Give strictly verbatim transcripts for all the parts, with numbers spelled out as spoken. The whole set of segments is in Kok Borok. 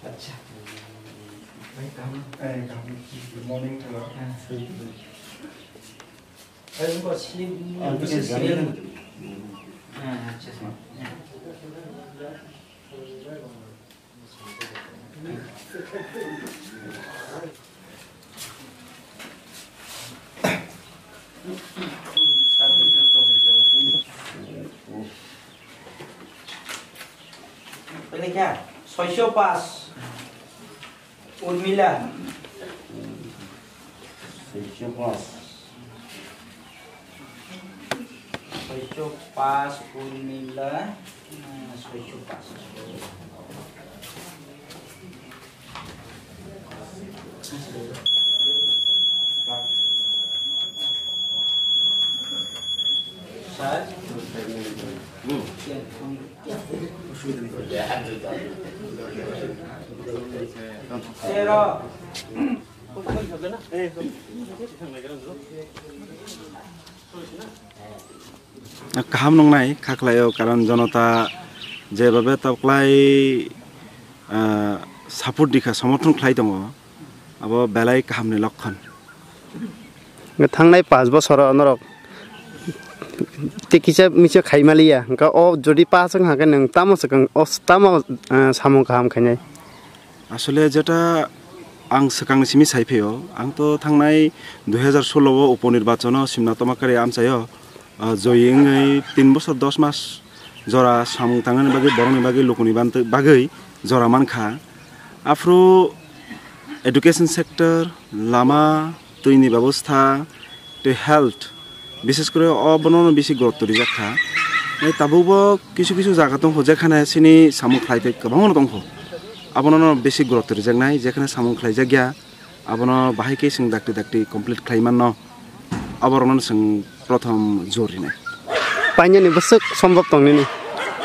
Acha. Good morning to you. Ah, sleep. Ah, this is sleep. Ah, acha, sir. Yeah. Tole kya? Soisho pas. Urmila. Soisho pas. Soisho pas Urmila. Ah, soisho pas. Kaham nungnai kha khlaio, karon jonota jebabe toklai, ah, support dikha, somorthon khlai tongo, abo belai kahamni lokkon. Thangnai pash bosoro norok tei kisa misa khaimaliya, hwnkhe o jodi pass wngkha khe nwng tamo swkang, o tamo, ah, samung kaham khainai? Asole jeta ang swkangni simi sai phaio, ang to thangnai dui hazar solo o upo nirbachono Simna Tomakari amchaio, ah, joyi wngwi tin bosor dos mas jora samung tangnani bagwi, borokni bagwi, lukuni bantwi-, bagwi jora mankha. Aphuru education sector, lama, twini babostha, tei health, bises kore o bono bisi gurutto rijak kha. Tei tabukbo kisu kisu jaga tongkho, jekhane chini samung khlai tei kwbangma tongkho, abono bisi gurutto rijaknai, jekhane samung khlaijakya, abono bahai khe chwng dakti dakti complete khlai manno, aborokno chwng prothom jor rinai. Painani bwswk sombhob tong nini?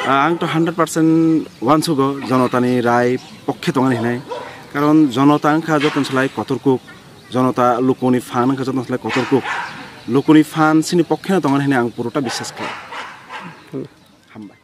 Ah, ang to hundred percent uansugo jonotani rai pokhe tongani hinai, karon jonota wngkha jotono slai kotor kuk. Jonota lukuni phan wngkha jotono slai kotor kuk. Lukuni phan chini pokhe no tongani hinui ang purota biswas khlai. Hambai.